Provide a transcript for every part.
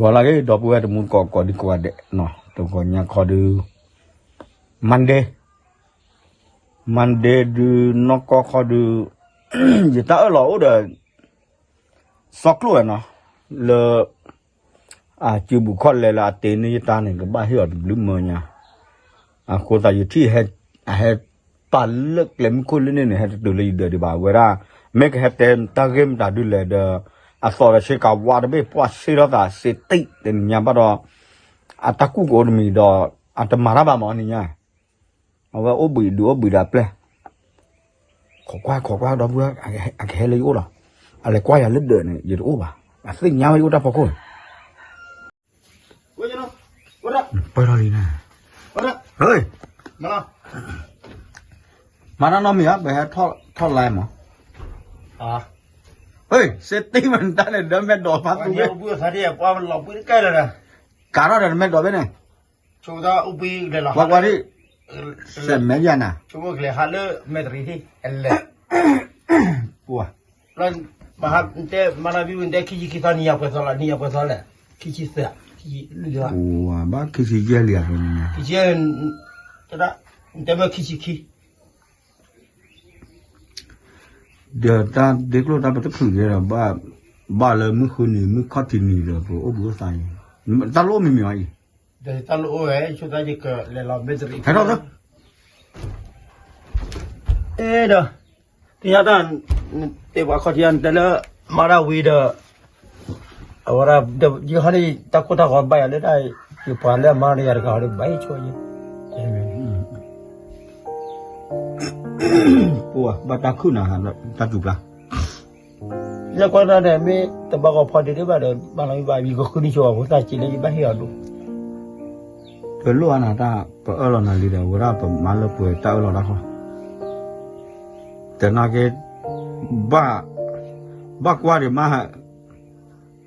ပှၤလၢက့ၤဒီပုၢ်ဝဲၢ်တမူတကိးကိးဒံကိးဂၤဒဲးနီၤ တဂီၤညါခီဒု Monday Monday ဒု နီၢ်ကီၢ်ခီဒု ယတၢ်အၢၣ်လီၤအိၣ်ဒီး စီၤကျိၣ်ဝဲနီၤ လၢ အစုဘူးခီၣ်လဲၤလၢအတ့န့ၢ်ယတၢ်န့ၣ် ကဘၣ်ဟ့ၣ်အီၤတဘျုးမၢညါ အဃိသတးယထံၣ် အဟဲပာ်လၢကျဲမုၢ်ခိၣ်လၢန့ၣ်န့ၣ် ဟဲတတုၤလၢယဒၢးဒံးဘၣ် အဝဲဒၣ် မ့ၢ်ကဟဲတဲတၢ်ဂ့ၢ်မတၤဒုလဲၣ်ဒီး အသီဒီးဆ့ကၤဝါတဘ့ၣ် ပှၢ်ဆ့ထီၣ်သးစ့တံၢ်တနံၤညါဘၣ်ဒီး အတၢ်ကူၣ်ကအိၣ်တမံၤဒီး အတမၤတၢ်ဘၣ်မးနံၤညါ အဝဲအိၣ်ဘှံးဒုးအိၣ်ဘှံးဒီးအပျဲၢ် ခိးကွၢ်ခိးကွၢ်ဒီပုၢ်ဝဲၢ် အကဟဲလၢယအိၣ်လီၤ အလဲၤကွၢ်ယၤလၢဒၢးန့ၣ် ယတအိၣ်ဘၣ် အသ့ၣ်ညါဝဲယအိၣ်တၢ်ဖီခိၣ်န့ၣ် ပၢၢ်ထီၣ်လံန့ၣ် မၤတၢ်နီတမံၤဧါ ပဟဲထီၣ်လါမး စ့တံၢ်မးနတၢ်န့ၣ် ဒီးမဲာ်ဒိးဖးသူဝဲ ကးထီၣ်ဒီးနမဲာ်ဒိးဖဲန့ၣ် ကွၢ်ကွၢ်ဒံး စဲးမဲာ်ယၤနၤ ပှၤ တဲမၤတၢ်ဘံၣ်ဝံၤ နတဲခံဆံခံသီ နံၤယၤပှဲၤသီလီၤ နံၤယၤပှဲၤသီလဲၣ် ခံဆံသၢ ခံဆံလွံၢ်သီ ဘၣ်ခံဆံယဲၢ်လံဧါ နတဲမ့ၢ်ခံဆံခံ ဒီးတၢ်ဒ့ကျိၣ်တၢ်ပတဖုၣ်ယဲဒီး ဘၣ်လၢမုၢ်ဃုနံၤ မုၢ်ခီၣ်ထံးနံၤဒီး ပအိၣ်ဘှံးအိၣ်သါအံၤ တၢ်လိၣ်မံၤမံၤအံၤ တၢ်လိၣ်အိၣ်ဝဲ ဆိသးယကလဲၤလီၤ မ့ၢ်တရံး ဟဲထီၣ်သၢ အဲၣ်ဒီး သ့ၣ်ညါတၢ် တဲပှၤခီၣ်ထံး နတဲလၢ မၤတၢ်ဝံၤဒီး အဝဲဒၣ် ယဟီန့ၣ် တၢ်ကိၢ်တၢ်ဂီၤဘၣ်ယၤလၢတၢ် ယပှၤလၢအမၤတယၤတဂၤဒီး ဘၣ်ဟ့ၣ်ဆိယဲ ပှၤဘၣ်တၢ်ခုၣ်နၤ တၢ်စူၤပျၢ် လၢကွၢ်တၢ်ဒီး မ့ၢ်တဘၣ်ဂီၤဖီဒ့ဒ့ဘၣ်ဒီး ဘၣ်နီတမံၤဘၣ် ယကဃုန့ၢ်ဆိအဖိသၣ်က့လၢယဘၣ်ဟ့ၣ်အီၤဒိၣ် တလိၣ်အါနၤတၢ် ပအၢၣ်လီၤနၤလံဒီး အဝဲဒၣ်ပမၤလၢပှဲၤတၢ်အၢၣ်လီၤတၢ်ဃီ တနာ်က့ ဘၣ် ဘၣ်ကွၢ်ဒံးမး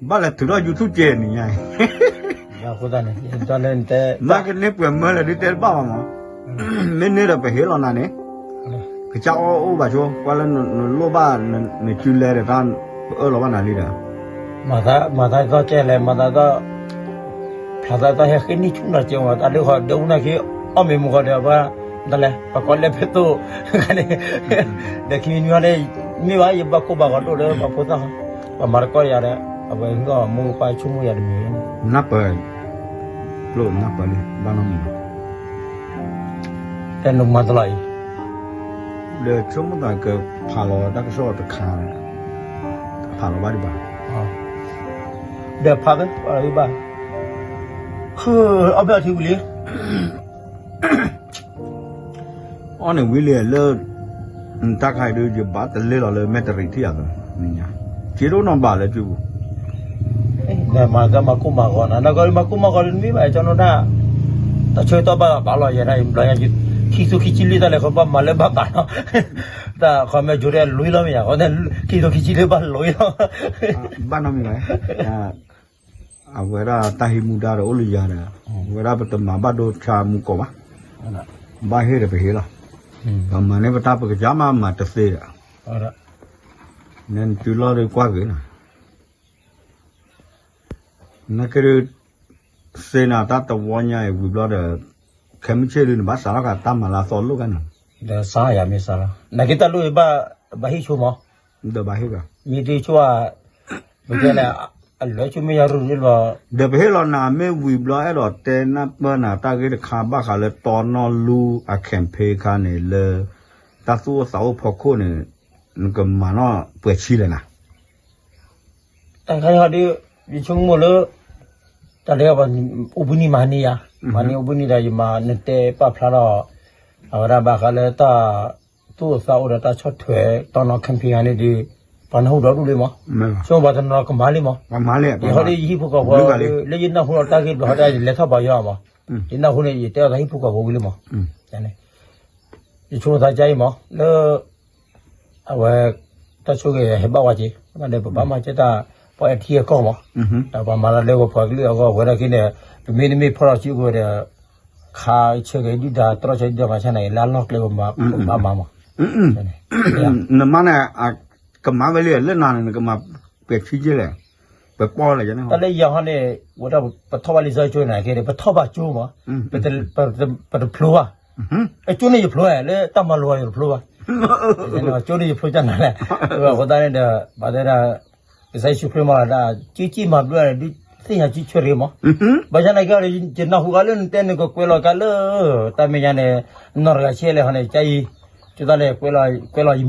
ဘၣ်လဲၤထုးထီၣ် YouTube ကဲနံၤညါအံၤ အဃိသတးန့ၣ် မ့ၢ်ကန့ၢ်ပှဲၤမၢလၢာ်ဒုးတဲတဘၣ်ဘၣ်မး မ့ၢ်န့ၢ်ဒီးပဟ့ၣ်လီၤနၤန့ၣ် ကစၢ်အီၣ်အိၣ်ဘၣ်ဆိ ကွၢ်လၢနလိၣ်ဘၣ် နစုလဲဒီးတၢ် ပအၢၣ်လီၤဘၣ်နၤလံဒီး မၤသးသီကဲလဲၣ် မၤသးသီ ဖျါသးသီဟဲဃ့နံၣ်ဆူၣ်နီၤကဲမး တၢ်ဒုးဃီဒုးအူနၤက့ အီၣ်မ့ၢ်မူဃီဒီး ပှၤ တၢ်လဲၣ် ပှၤကိးလဲၣ်ဖဲသိး န့ၣ် ဒီးခံမံၤမံၤန့ၣ် မ့ၢ်ဘၣ် ယဘၣ်ကိၢ်ဘၣ်ဂီၤဒိၣ်လၢပှၤဖိသၣ် ပှၤမၤတကီယၤဒီး အဝဲဟ့ၣ်အီၤမိၢ်ပၢ်ဆိကမိၣ်ယၤတမံၤ နၢ်ပၢၢ် ကျိၣ်နၢ်ပၢၢ်လံ ဘၣ်နီတမံၤ တဲနမၤတလီၤအံၤ ဒီးဆိကမိၣ်သးကဖးလီၤတၢ်ကစီၣ်တခါ ဖးလီၤဘၣ်ဒံးဘၣ် ဒီးဖးဖဲ ဘၣ် အီၣ်ဘၣ်ထံဝံၤလံ အီၣ်န့ၣ်ဝံၤလံလၢ တၢ်ခါအံၤဒုး ယဘၣ်တလဲလီၤလၢမဲာ်တရံးထံၣ်အသး နံၤညါ စ့ဒိၣ်နီၢ်ဘၣ်လၢစုပူၤ မၤသးမၤကိၢ်မၤဂီၤနၤ နကမၤကိၢ်မၤဂီၤလၢနမ့ၢ်ဘၣ် ကၠီနိဒၣ် တၢ်ဆၢကတီၢ်ဘၣ်ဘၣ်လီၤယဲဒၣ် ဘျီညါ ခံသူခံဆံလွံၢ်သီလဲၣ် ခီဘၣ်မၤလၢဘၣ်ဘၣ်လီၤ တၢ်ခီမ့ၢ်ယိၤဒဲးလွံၢ်လီၤမ့ၢ်ယါ ခီခံသူခံဆံလၢဘၣ်လိၤလီၤ ဘၣ်နီတမံၤဘၣ် အဝဲဒၣ်တၢ်ဟံးမူဒါဒီးအိၣ်လၢယၤဒီး အဝဲဒၣ်ပတမၤဘၣ်ဒိဆါမူကိးဘၣ် ဘၣ်ဟ့ၣ်ဒီးပဟ့ၣ်လီၤ ပမၤန့ၢ်ပတၢ်ပကစၢ်မးမၤတသ့ဒီး နတုၤလီၤဒီးကွၢ်ဂ့ၤနီၤ နကဒုး သ့နၤတၢ်တဝီညါအံၤဝံၤဘျီဒီး ခဲမုၢ်ဆ့ၣ်ဒုးနဘၣ်စးထီၣ်ဃာ်တၢ်မၤလၢအသီလိၣ်ဂၤနီၤ ဒီးစးယၤမ့ၢ်စးလီၤ နက့တၢ်လိၣ်ဘၣ် ဘၣ်ဟ့ၣ်ဆိမး ဒီးဘၣ်ဟ့ၣ်ဘၣ် မ့ၢ်တဆိ ပကဲလဲၣ် အလၢာ်ဆိမ့ၢ်ယၤရူၢ်ရူၢ်လီၤ ဒီးပဟ့ၣ်လီၤနၤမ့ၢ်ဝံၤဘျီ အဲၣ်ဒိးတဲနၢ်ပၢၢ်နၤတၢ်ဂ့ၢ်တခါ ဘၣ်ဃးလၢတီနီၢ်လူအ campaign ခါန့ၣ်လၢ တၢ်သူၣ်အိၣ်သးအိၣ်ဖီခိၣ်န့ၣ် နကမၤနီၣ်ပှဲၤဆံလဲၣ်နၤ တၢ်ခါအံၤဒုး ယဆိကမိၣ်လၢ တၢ်လၢ အိၣ်ဘှံးနံၤမၤန့ၢ်ယၤ မၤန့ၢ်အိၣ်ဘှံးနံၤဒီး ယမၤနတဲပာ်ဖျါထီၣ် အဝဲဒၣ်ဘၣ်ဃးလၢတၢ်သူၣ်အိၣ်သးအိၣ်ဒီးတၢ်ဆီၣ်ထွဲ တီနီၢ် campaign န့ၣ်ဒီး ပှၤနၢ်ဟူဒီဒူၣ်လံမး ဆိပှၤတနီၤကမၤလံမး ယဟီဒ်ယဟံၣ်ဖိဃီဖိ လၢယနၢ်ဟူဒီးတၢ်ဂ့ၢ်တဘျီဟီဒ်ယလဲၤထီၣ်ပှၤယွၤမး ယနၢ်ဟူန့ၣ် ယတဲအီၤသးဟံၣ်ဖိဃီဖိဝံၤလံမး ယဆိကမိၣ်သးကါအံၤမး လၢ အဝဲ တၢ်ဆိၣ်ဂ့ၤဟဲဘၣ်ဝဲက့ၤ ဒီးပဘၣ်မၤကဲတၢ် ပှၤအဲၣ်ထံအကီၢ်မး ဒီးပှၤမၤလၢလၢပှၤကလုာ်အဂီၢ် အဝဲဒၣ်က့ၤန့ၣ် ပမ့တမ့ၢ်ဖီၣ်လီၤစုကဝဲၤဒီး ခါဆၢက့ၤဒုၣ်ဒါ တြီဆၢဒုၣ်ဒါမၤဆါန့ၣ် လၢအလီၢ်ကျဲပဘၣ်မၤမး နမၤန့ၣ် ကမၤဝဲလံ လၢနၤန့ၣ် နကမၤပဲာ်ထံက့လဲၣ် ပပီၢ်လၢယၤန့ၣ် တၢ်လၢယၤဟီန့ၣ် ဝဲဒၣ်ပထီၣ်ဘၣ်လံာ်စီဆှံကၠိန့ၣ်ကဲန့ၣ် ပထီၣ်ဘၣ်ကၠိမး, ပတဖျိဘၣ်, အကၠိန့ၣ်ယဖျိဝဲ လၢတၢ်မၤလိာ်အီၤယတဖျိဘၣ်, ကၠိန့ၣ်ယဖျိကၢ်နၤလဲၣ်, အဃိသတးန့ၣ်ဒီး ဘၣ်တဲဒၣ် ကစၢ်ယ့ၣ်ၡူးခရံာ်မၤဒၣ် ကၠံကၠံမၤဘျုးဒုးသ့ၣ်ညါကၠံဆၢရ့မး, ဘၣ်ဆၣ်နာ်က့ ယနၢ်ဟူကလၢနတဲန့ၣ် ကကွဲးလီၤကလၢ တၢ်မဲာ်ညါန့ၣ် နီၢ်တဂၤဆဲလဲၣ်ဟီန့ၣ် ကၠံအံၤ ကၠိသးလဲၣ် ကွဲးလီၤယ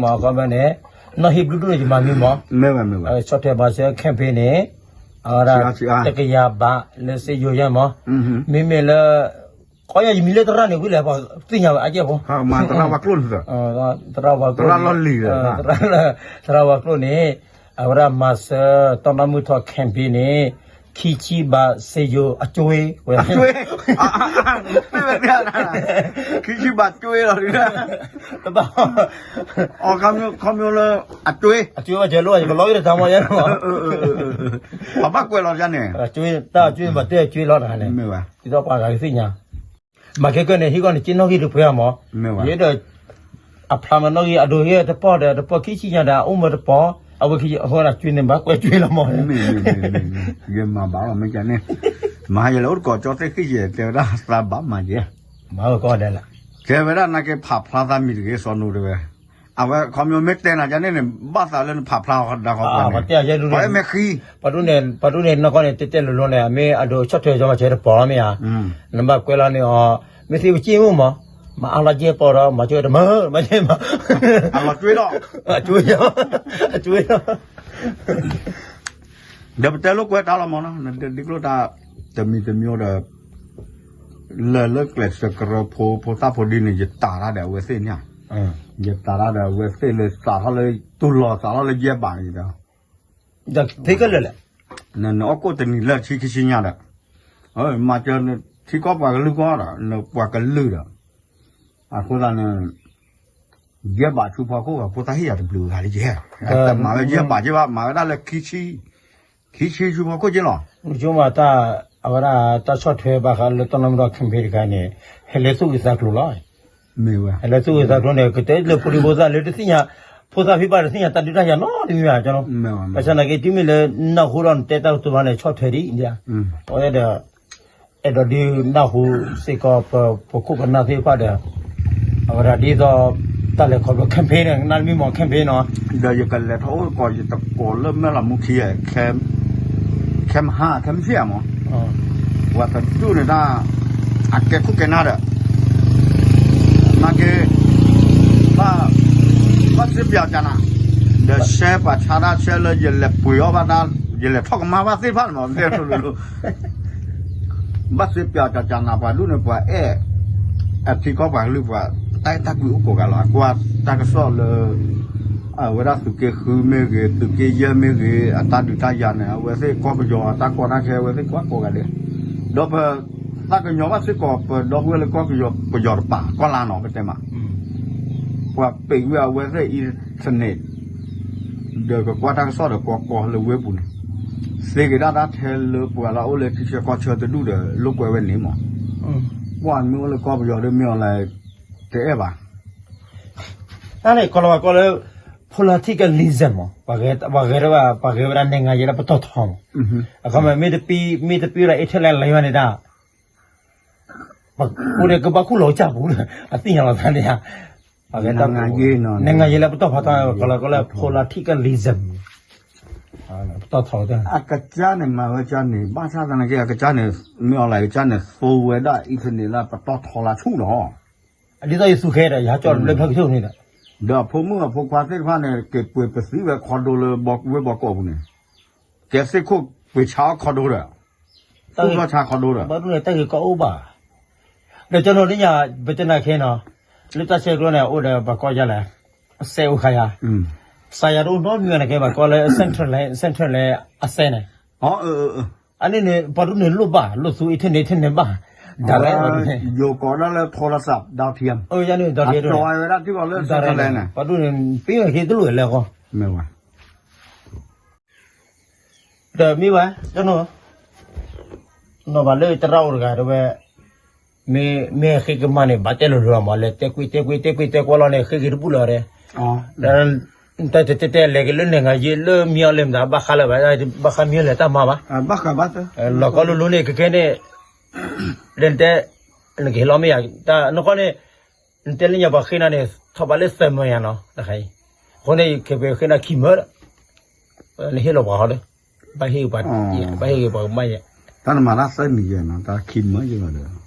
မံၤခံဖျၢၣ်မး အခီပညီန့ၣ် နီၢ်ဟ့ၣ်ဘျုးဒိၣ်န့ၣ် ယမၤမံမး, ဆီၣ်ထွဲမၤစၢၤ campaign န့ၣ် အဝဲဒၣ် တကယၤဘးလၢစ့ယိၤယဲမး, မ့မ့ၢ်လၢ ခီယၤယမံၤလၢသရၣ်န့ၣ် ဝံၤလဲၣ် ပှၤသ့ၣ်ညါဝဲအကဲဖိ, သရၣ်ဝါကျိၣ်န့ၣ်, သရၣ်လီၢ်လံၤ, သရၣ်ဝါကျိၣ်န့ၣ် အဝဲဒၣ်မၤစၢၤ တီနၢ်မုၢ်ထီၣ် campaign န့ၣ် ခံဆံဘးစ့ယိၤအကၠိဝဲ, ခံဆံဘးကၠိလီၤ, ခီမ့ၢ်လၢ အကၠိ, အကၠိဝဲကဲလိာ် ယကလီၤက့ၤတတၤမီၤယဲ, ပဘၣ်ကွဲးလီၤယၤန့ၣ်, တၢ်အကၠိမၤတဲအကၠိလီၤတဂၤန့ၣ်, ဒ်သိးပှၤဂၤကသ့ၣ်ညါ မၤခဲကၢန့ၣ် ဟံၣ်ကီၢ်န့ၣ် က့နီၣ်ဂံၢ်တပှဲၤအမး, ယဲဒီး အဖျါမနီၣ်ဂံၢ် အဒိဟ့ၣ်တပီၢ်ဒီး တပီၢ်ခံဆံညါဒီး အအိၣ်မၢတပီၢ်, အဝဲခံအဃိဒီး ကၠွ့န့ၣ် ဘၣ်ကွဲးကၠွ့လီၤမး, ယမၤဘၣ်လီၤ မ့ၢ်ကန့ၣ်, မဟါယလဲၤအိၣ်တကိးကၠီသ့ၣ်ဃံၣ်ယဲ တဲဝဲဒၣ်သးဘၣ်မၤယဲ, မၤကီဒဲးလၢ တဲဝဲဒၣ်နာ်က့ ဖးဖျါသးမံၤတဂ့ၤ စီၤနိၤတဲဝဲ, အဝဲခီမ့ၢ်မ့ၢ်တဲနၤကန့ၣ်န့ၣ် ဘၣ်သးလၢနဖးဖျါဒၣ်ဃီပှၤန့ၣ်, ပှၤအဲၣ်မဲာ်ဃံ, ပှၤဒ်န့ၣ် ပှၤဒ်န့ၣ်နီၢ်ကီၢ်န့ၣ် တဲတဲလိၤလိၤန့ၣ် အမ့ၢ်အဒိးဆီၣ်ထွဲကၠီမၤစၢၤတပီၢ်လီၤမ့ၢ်ဧါ, နဘၣ်ကွဲးလီၤန့ၣ်အီၤ, မ့ၢ်သ့ပက့ၢ်မ့ၢ်မး, မၤအါလီၤက့ၤပီၢ်ဒီး မၤကၠိတမၢ, မၤကၠိမး, အလီၤကၠွ့ဒီး, အကၠွ့ဒီး, အကၠွ့ဒီး ဒီးပတဲလိာ်ကွဲးတၢ်လီၤမးနီၤ ဒ်ကျိၣ်တၢ် တမံၤတမံၤဒီး လၢၢ်လၢကျဲးစၢးကရၢဖိ ဖိသၣ်ဖိဒ်န့ၣ် ယတၢ်တၢ်ဒီးအဝဲသ့ၣ်န့ၣ်, ယတၢ်တၢ်ဒီးအဝဲသ့ၣ်လၢစးထီၣ်လၢ တူၢ်လီၤစးထီၣ်လၢယဲၢ်ဘးန့ၣ်ဒီး, ဒီးသ့ကလၢာ်လဲၣ်, နအီၣ်ကိၣ်တနံၤလၢဆံခံဆံညါဒီး, မၤစၢၤနထံကီၢ်ပှၤကလုာ်ကီၢ်ဒီး နပှၤကလုာ်ဒီး, အဃိသတးန့ၣ် ယဲၢ်ဘးဆူဖီခိၣ်ဂၤ ဖိသၣ်ဟ့ၣ်ယၤတဘျုးဂၤလၢယဲၢ်, တမၤဝဲယဲၢ်ဘးက့ဘၣ် မၤဝဲဒၣ်လၢ ခံဆံဆူဖီခိၣ်က့လီၤ, ကၠိမးတၢ်, အဝဲဒၣ်တၢ်ဆီၣ်ထွဲဘၣ်ဃးလၢ တီနၢ်မုၢ်ထီၣ် campaign တခါန့ၣ်, ဟဲလၢသူၣ်ဂ့ၤသးကျိၤလီၤ, မ့ၢ်ဝဲ, ဟဲလၢသူၣ်ဂ့ၤသးကျိၤန့ၣ် ကတဲလၢဖိဒံဖိသၣ်လၢတသ့ၣ်ညါ, ဖိသၣ်ဖံဘၣ်တသ့ၣ်ညါတၢ်ဒုးတၢ်ယၤနီတမံၤဘၣ်, ဘၣ်ဆၣ်နာ်က့ တုၤမ့ၢ်လၢနၢ်ဟူဒီးနတဲတၢ်ကတိၤဘၣ်န့ၣ် ဆီၣ်ထွဲဒ်အံၤ, အဝဲဒီး အဲၣ်ဒိးဒုးနၢ်ဟူစ့ၢ်ကီးပ ပခိၣ်ပနၢ်သ့ၣ်တဖၣ်ဒီး, အဝဲဒၣ်ဒ်သိး တၢ်လဲၤခီဖျိ campaign န့ၣ် ကနၣ်တမံၤမး campaign နီၤ, ဒီးယကလဲၤထီၣ်အိၣ်ကီး ယတကိးလၢမဲၢ်လးမူခံ, ခဲမဟါ ခဲမုၢ်ဆ့ၣ်မး, ပှၤတဒူၣ်န့ၣ်တၢ်, အကဲခိၣ်ကဲနၢ်ဒီး နာ်က့, ဘၣ်, ဘၣ်စ့ပၠးကနၤ, ဒီးဆဲပှၤဆါတၢ်ဆဲလၢယလဲၤပှ့ၤအီၣ်ဘၣ်တၢ်, ယလဲၤထီၣ်ကမၣ်ဘၣ်သ့ၣ်တဖၣ်န့ၣ်မး, ဘၣ်စ့ပၠးကနၤ ပှၤဒူၣ်န့ၣ် ပှၤအဲၣ်, အထံကီၢ်ပှၤကလုာ်ပှၤ, တၢ်အဲၣ်တၢ်ကွံအိၣ်ကိးဂၤလီၤ, အကွၢ်တၢ်ကစီၣ်လၢ အဝဲဒၣ်သုးက့ဃုမ့ၢ်ဂ့ၤ သုးက့ယဲၢ်မ့ၢ်ဂ့ၤ အတၢ်ဒုးတၢ်ယၤန့ၣ် အဝဲသ့ၣ်ကီၢ်ပယီၤအတၢ်ကီတၢ်ခဲ အဝဲသ့ၣ်ကွၢ်ကိးဂၤဒဲး, ဒီးပ သးကညီၤဘၣ်စ့ၢ်ကီး ပဒီပုၢ်ဝဲၢ်လၢကီၢ်ပယီၤတပၤ ကီၢ်လါနီၤ ပတဲမး, ပှၤပ့ၤကွံာ်အဝဲသ့ၣ် internet ဒီးကကွၢ်တၢ်ကစီၣ်ဒီးကီကီလၢဝ့ၢ်ပူၤန့ၣ်, သ့က့ၤဒၣ်တၢ်ထဲလၢပှၤလၢအအိၣ်လၢထံဆၢကီၢ်ဆၢတဒူၣ်ဒီး လိာ်ကွဲဝဲန့ၣ်မး, ပှၤမ့ၢ်အိၣ်လၢကီၢ်ပယီၤဒီးမ့ၢ်အီၤလဲၣ်, တအဲၣ်ဘၣ် တၢ်န့ၣ် ကီၢ်လီၤဝဲကီၢ်လၢ political reason မး, ပှၤဂဲၤ, ပှၤဂဲၤဝဲဒၣ် နိုင်ငံရေးလၢပတီၢ်ထီမး, အခီပညီ မ့ၢ်တပံ, မ့ၢ်တပံဝဲဒၣ် internet လၢယွၤန့ၣ်တၢ်, အိၣ်ဒီးကဘၣ်ခူၣ်လီၤကစၢ်ပူၤ, အသ့ၣ်ညါလီၤသးန့ၣ်ဧါ, ပှၤဂဲၤ, နိုင်ငံရေးလၢပတီၢ်ဖးထီ ကီၢ်လီၤကီၢ်လၢ politicalism ပတီၢ်ထီတၢ်, အကစၢ်န့ၣ် မၤဝဲကစၢ်န့ၣ် ဘၣ်ဆၣ်သနာ်က့ အကစၢ်န့ၣ် မ့ၢ်အီၤလဲၣ် အကစၢ်န့ၣ် သိဝဲဒၣ် internet လၢပတီၢ်ထီလၢဆူၣ်လီၤ ဒ်သိးယသူခဲဒီး ယဟးကၠီၣ်လၢဖျၢၣ်ကထိၣ်န့ၣ်ဒီး, ဒီးအဖိမုၣ်အဖိခွါသ့ၣ်တဖၣ်န့ၣ် က့ၤပှ့ၤပသံဝဲခီဒိလၢဝ့ၢ်ဘီကီးပူၤန့ၣ်, ကဲသ့ၣ်ခိၣ်ပှ့ၤဆါအီၣ်ခီဒိဒီး, သူၣ်ထီၣ်ဆါခီဒိဒီး, ဘၣ်ဒူၣ်န့ၣ် တၢ်ဂ့ၢ်ကီအိၣ်ဘၣ်, ဒီးကၠီနီၤဒ်ညါ ပတဲနၤခဲနီၤ, လၢတၢ်ဆဲးကျိးန့ၣ် အိၣ်ဒီးပှၤကီၢ်ယါလဲၣ်, အစဲးအိၣ်ခါယါ, စးယၤတအိၣ်နီတမံၤန့ၣ်ကဲ ပှၤကီၢ်လၢ central လဲၣ် central လဲၣ် အစဲးန့ၣ် အန့ၣ်န့ၣ် ပှၤဒူၣ်န့ၣ်လိၣ်ဘၣ် လိၣ်သူ internet internet ဘၣ်, ဒၣ်လဲၣ် ယိၤကိးဒၣ်လၢ โทรศัพท์ดาวเทียม အဝဲန့ၣ် ဒၣ်လဲၣ် ပှၤဒူၣ်န့ၣ် ပ့ၢ်ဝဲက့ၤတလိၣ်လဲၣ်ဃီ, ဒီးမ့ၢ်ဝဲ နီၢ်ဘၣ်လၢသရၣ်အိၣ်တဂၤတဲဝဲ, မ့ၢ်ဃ့ကမၣ်န့ၣ် ဘၣ်တဲလိၤလိၤလီၤမး လဲၤတဲကွံာ်တဲကွံာ်တဲကွံာ်တဲကွံာ်လီၤန့ၣ် ဃ့က့ၤတဘူၣ်လီၤတဲ, ဒီး တၢ်တဲတဲလဲၤက့ၤလၢနဲၣ်ဂၤယ့လၢမံအီၤလဲၤမတၤ ဘၣ်ဃးလၢၤဘၣ်, ဘၣ်ဃးမံအီၤလဲၤတၢ်မၤဘၣ်, လီၤကီလိၤလိၤန့ၣ် ကကဲန့ၣ်, လၢနတဲ, နကဟ့ၣ်လီၤမ့ၢ်ယၤ, တၢ်နီၢ်ကီၢ်န့ၣ်, နတဲလၢညါပှၤဃ့နၤန့ၣ် ထီၣ်ဘးလၢသၢမၢယၤနီၤ, တခါအံၤ, အဃိန့ၣ် ခဲပှၤဃ့နၤခံမၢဒီး, နဟ့ၣ်လီၤပှၤဃီဒီး, ဘၣ်ဟ့ၣ်ပှၤ, ဘၣ်ဟ့ၣ်က့ၤပှၤကမၣ်ယဲ, တၢ်နမၤတၢ်သၢမံယဲနီၤ တၢ်ခံမၢယဲလီၤ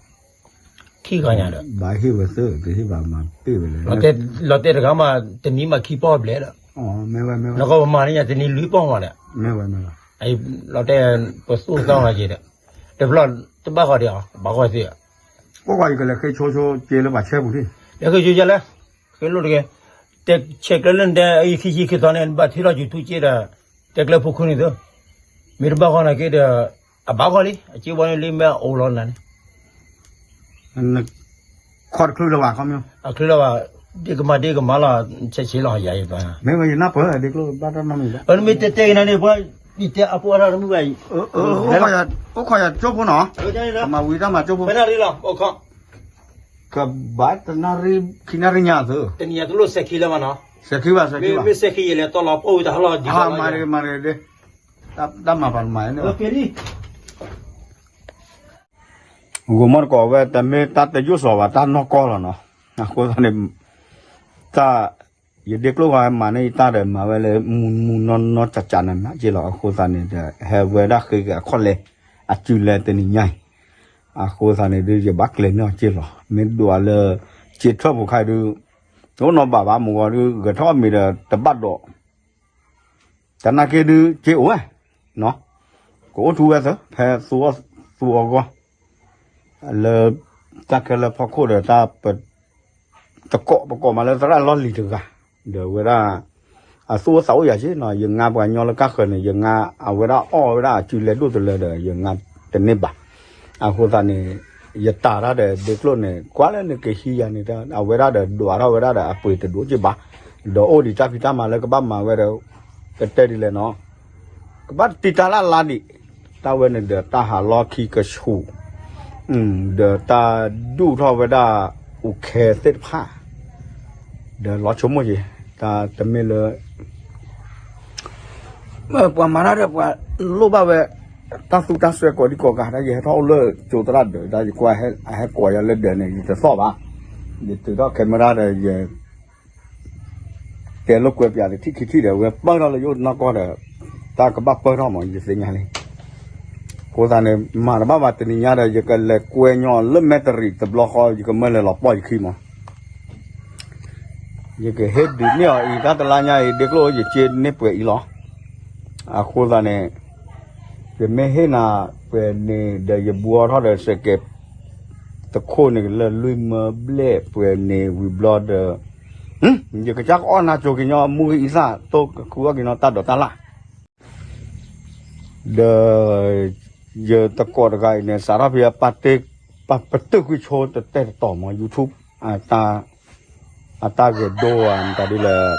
ဒီး ခံဂၤညါဒီး, ဘၣ်ဟ့ၣ်ဝဲသၢ တဟ့ၣ်ဘၣ်မၤပ့ၢ်ဝဲလဲၣ်, လီၤတဲာ်တဂၤမး တနံၤမးခံပီၢ်ဘျဲၣ်ဒီး, နကီၢ်ပမၤန့ၣ်ညါ တနံၤလွံၢ်ပီၢ်မးဒီး, လီၤတဲာ် ပသူၣ်သီဂၤက့ၤဒီး, တဘျီ တဘၣ်ဃီဒီး ဘၣ်ဃီသ့ၣ်, အိၣ်ဃီယကလဲၤဃ့ဆိဆိက့လၢပှၤဆဲပူၤထံၣ်, လဲၤဃ့ဆိယလဲၣ်, ဃ့လိၣ်တက့ၢ်, တဲဆဲးကျၢလၢနတဲအံၤခံဆံခံသီန့ၣ် နဘၣ်ထံၣ်ထီၣ်ယူၤထူၣ်က့ဒီး, တဲကျၢဖိခူန့ၣ်သၢ, မ့ၢ်တဘၣ်ဃီနာ်က့ဒီး, အဘၣ်ဃီလံ အစ့ဝါန့ၣ်လံမ့ၢ်အအိၣ်လီၤနၤန့ၣ် ခီတချုးလၢၤဘၣ်ခီမ့ၢ်, အချုးလၢၤဘၣ်, ဒ့ကမၤဒ့ကမၤလီၤ, ဆဲးဆဲးလီၤယၤအံၤ, မ့ၢ်ဝဲယနၢ်ပၢၢ်ဒ့ကျိၣ်ဘၣ်တၢ်နီတမံၤဘၣ်, နမ့ၢ်တဲတဲအံၤန့ၣ် ပှၤ, ယတဲအဖိအတၢ်တမုာ်ဘၣ်အံၤ, အိၣ်ခိးယၤကၠိဖိနီၤ, မၤဝံၤတၢ်မၤကၠိဖိ, ကဘၣ်တနၣ်ရံၣ်, ခံနၣ်ရံၣ်ညါသု, တနံၤညါတလိၣ်စဲးခံလၢၤဘၣ်နီၤ, စဲးခံဘၣ်, စဲးခံဘၣ်, မ့ၢ်စဲးခံယလဲၤတီလီၤပှီၢ်ဝံၤတၢ်ဟးလီၤဒံး, မၤဒ့မၤဒ့, တၢ်မၤပှၤတမၤန့ၣ်, ဂိၤမီၢ်တကိးဝဲ တမ့ၢ်တၢ်တယိၣ်စီၤဘၣ် တၢ်နီၢ်ကီၢ်လီၤနီၤ, အဃိသတးန့ၣ်, တၢ်, ယဒ့ကျိၣ်ဂီၤဟဲမၤန့ၢ်ယတၢ်ဒီး မၤဝဲလၢမူမူနီၢ်နီၢ်ကၠးကၠးနးနးက့လီၤ, အဃိသတးန့ၣ်ဒီး ဟဲဝဲဒၣ်ဃ့က့ၤအခီၣ်လဲၢ်, အစုလဲၢ်တနံၤညါအံၤ, အဃိသတးန့ၣ်ဒုး ယဘၣ်ကျဲၤန့ၢ်အီၤက့လီၤ, မ့ၢ်ဒိးအီၤလၢ, စ့ထၢၣ်ဖိခါအံၤဒုး, တအိၣ်နီတဘျီဘၣ် မုၢ်ဂီၤဒုး ဂဲၤထီၣ်မ့ၤဒီးတဘၣ်ဒီး တနာ်က့ဒုး စ့အိၣ်ဝဲ, ကအိၣ်ထူဝဲသၢ ဖဲသူအီၣ်သူအီအဂီၢ်, လၢ, တၢ်ခဲလၢာ်ဖီခိၣ်ဒီးတၢ်, တကိးပကိးမးလၢသရၣ်လီၢ်လံၤတဂၤ, ဒီးဝဲဒၣ်, အသူၣ်အိၣ်သးအိၣ်ယၤက့နီၤ, ယငါပှၤညီလၢကၢ်ဃၢၤန့ၣ် ယငါအဝဲဒၣ်အီၣ်ဝဲဒၣ်အစုလဲၢ်ဒိၣ်တလၢဒီး ယငါတန့ၢ်ဘၣ်, အဃိသတးန့ၣ်, ယတၢ်တၢ်ဒီးဒ့ကျိၣ်န့ၣ် ကွၢ်လၢနကဟံးယၤန့ၣ် အဝဲဒၣ်ဒီးဒွးထီၣ်ဝဲဒၣ်ဒီးအပှ့ၤတဒိၣ်က့ဘၣ်, ဒီးအိၣ်ဒံးတၢ်ဖံးတၢ်မၤလၢကဘၣ်မၤဝဲဒီး, ကတဲဒ်လဲၣ်နီၤ, ကဘၣ်တံာ်တာ်လၢ်လါဒံး, တၢ်ဝဲန့ၣ်ဒီးတၢ်ဟးလီၢ်ခံကဆူၣ်, ဒီးတၢ်ဒူၣ်ထီၣ်ဝဲဒၣ်, အိၣ်ခဲသ့ၣ်တဖၣ်, ဒီးလီၤဆိကမိၣ်က့ၤ, တၢ်တမ့ၢ်လၢ ပှၤမၤတၢ်ဒီးပှၤလိၣ်ဘၣ်ဝဲ, တၢ်သူတၢ်စွဲကိးဒံကိးဂၤ တၢ်ယဟဲထီၣ်အိၣ်လၢကၠိသရၣ်ဒၢး တၢ်ယကွၢ်အဟဲကိးယၤလၢဒၢးန့ၣ် ယတသီၣ်ဘၣ်, ယတုၤထီၣ် camera ဒီးယ တဲလိာ်ကွဲပၠးတထံၣ်ခံထံၣ်ဒီး အဝဲပၢၢ်ထီၣ်လၢယအိၣ်နီၢ်ကီၢ်ဒီး, တၢ်ကဘၣ်ပၢၢ်ထီၣ်မး ယသ့ၣ်ညါလံ, အဃိသတးန့ၣ် မၤတဘၣ်ဘၣ် တနံၤညါဒီး ယကလဲၤကွဲညီလၢမဲၣ်တရံးတဘျီဃီ ယကမၢလဲၤလီၤပီၢ်ယခံမး ယကဟ့ၣ်ဒုးန့ၢ်အီၤအံၤ တၢ်တလါညါအံၤ ဒ့ကျိၣ်ဧၢ ယစ့န့ၢ်ပှဲၤအံၤလီၤ. အဃိသတးန့ၣ် ယမ့ၢ်ဟ့ၣ်နၤပှဲၤန့ၣ်ဒီး ယဘှီထီၣ်ဒီးစဲးကဲး တခိၣ်န့ၣ်လၢလွံၢ်မၢဘျဲၣ်ပှဲၤန့ၣ်ဝံၤဘျီဒီး ယကစၢ်ကအီၣ်နၢ်ကၠိက့ၤညီ မူဂ့ၤအံသၣ် တိၢ်ကခုအီၣ်က့ၤညီတၢ်ဒိးတၢ်လၣ် ဒီး ယတကိးတဂၤအံၤန့ၣ် စးထီၣ်ဖဲ ပတုာ်ကွံာ်ဆိတတဲတတီၤမး YouTube အတၢ်ဂဲၤဒိဝဲမတၤဒ်လဲၣ်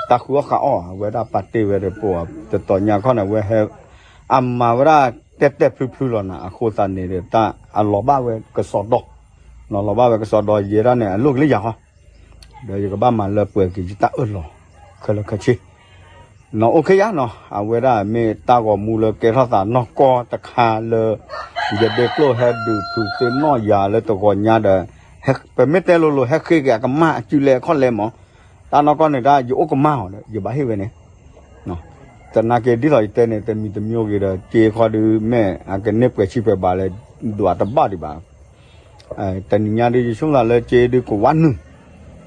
တၢ်ဃုအီၣ်ဃးအီၣ် အဝဲဒၣ်ပာ်တ့ၢ်ဝဲဒီးပှၤတတီၤညါခီန့ၣ် အဝဲဟဲ အမၤဝဲဒၣ်တဲတဲဖျုဖျုလီၤနၤ အဃိသတးန့ၣ်ဒီး တၢ်အလီၤဘၣ်ဝဲကစီဒီ နီၤလီၤဘၣ်ဝဲကစီဒီ ယဲဒၣ်န့ၣ် အလိၣ်ကလံၢ်ယၤဃီ ဒီးယကဘၣ်မၤလၢပှဲၤက့ၤယတၢ်အၢၣ်လီၤ ခဲလၢာ်ခဲဆ့ နီၤ အိၣ်ခ့ယါနီၤ အဝဲဒၣ်မ့ၢ်တၢ်ဂီၤမူလၢကဲထီၣ်သးနီၢ်ကီၢ်တခါလၢ ယဒ့ကျိၣ်ဟဲဒုးဖုးသ့ၣ်နီၣ်ယၤလၢတဂီၤညါဒီး ပမ့ၢ်တဲလိၤလိၤ ဟဲဃ့က့ၤအကမၢ်အစုလဲၣ်အခီၣ်လဲၣ်မး တၢ်နီၢ်ကီၢ်န့ၣ်ဒၣ် ယအိၣ်ကမၢ်အီၤဒီး ယဘၣ်ဟ့ၣ်ဝဲန့ၣ် သနာ်က့ဒ်သိးယတဲန့ၣ် တမံၤတမံၤဂ့ၤဒီး စ့ခီဒုးမ့ၢ် အကန့ၢ်ပှဲၤဆံပှဲၤဘးလၢ ဒွးတဘၣ်ဒံးဘၣ် တနံၤညါဒုး ယဆိကမိၣ်သးလၢစ့ဒုးကဝၣ်နုာ်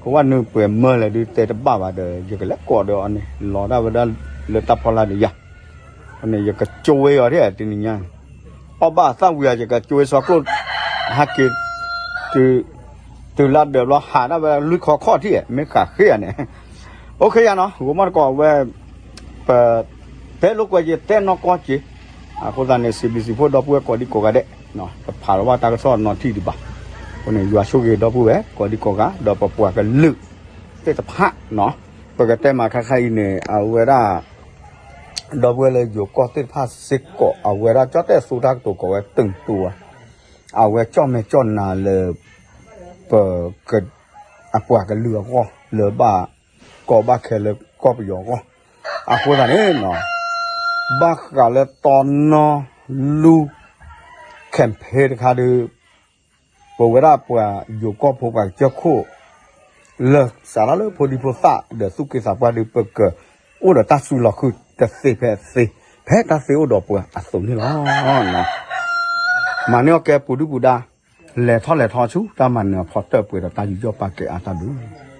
ကဝၣ်နုာ်ပှဲၤမၢလဲၣ်ဒုး တဲတဘၣ်ဘၣ်ဒီး ယကလဲၤကိးဒီးအီၤန့ၣ် လီၤဒၣ်ဝဲဒၣ်လၢတၢ်ဖီလာ်န့ၣ်ယၤ အဃိန့ၣ် ယကကၠိဝဲအီၤထဲ တနံၤညါ အီၣ်ဘၣ်အသၣ်ဝံၤ ယကကၠိဝဲစီကျိၣ် ဟဲက့ၤ တုၤလၢဒၢးဘျီ ဟးဒၣ်ဝဲလွံၢ်ခီခီၣ်ထံၣ် မ့ၢ်ဃးဃ့ဧါန့ၣ် အိၣ်ခ့ယါနီၤ ဂိၤမီၢ်တကိးဝဲ ပ တဲလိာ်ကွဲယတဲနီၢ်ကီၢ်က့ၤ အဃိသတးန့ၣ် စံးဘျုးစံးဖှိၣ်ဒီပုၢ်ဝဲၢ်ကိးဒံကိးဂၤဒဲး တဖးလီၤဘၣ်တၢ်ကစီၣ်နီတထံၣ်ဒံးဘၣ် အဃိန့ၣ် ယွၤဆိၣ်ဂ့ၤဒီပုၢ်ဝဲၢ်ကိးဒံကိးဂၤ ဒီးပပှၤကလုာ်သ့ၣ်တဖၣ်နီၤ ပကတဲမးခါခါအံၤန့ၣ် အဝဲဒၣ် ဒီပုၢ်ဝဲၢ်လၢယိၤကီၢ်သ့ၣ်တဖၣ်စ့ၢ်ကီး အဝဲဒၣ်ကၠီၣ်တဲၣ်သူတၢ်ကတိၤကိးဝဲ တုမ်တူဝါ အဝဲကၠီၣ်မဲာ်ကၠီၣ်နၤလၢ ပ အပှၤကလုာ်အဂီၢ်လၢဘၣ်ကီဘၣ်ခဲလၢ ကီၢ်ပယီၤအဂီၢ်. အဃိသတးန့ၣ် ဘၣ်ဃးလၢတီနီလူ campaign တခါဒီး ပဝဲဒၣ်ပှၤယိၤကီၢ်ဖိပှၤကစၢၢ်ခိၣ် လၢစးထီၣ်လၢဖိဒံဖိသၣ်ဒီးသူၣ်က့သးပှၢ်ဒီး ပကအိၣ်ဒီးတၢ်စုလီၤဃုာ်တသ့ဖဲအသ့ ဖဲတၢ်သ့အိၣ်ဒီးပှၤအသိးန့ၣ်လီၤ. မၤန့ၢ်အီၣ်ကဲပူၤဒုၣ်ပူၤဒါ လဲၤထီၣ်လဲၤထီဆူတၢ်မၤနၢၤအဖီတၢၣ်ပှဲၤဒီးတၢ်ယူးယီၣ်ပာ်ကဲအါတၢ်ဘျုး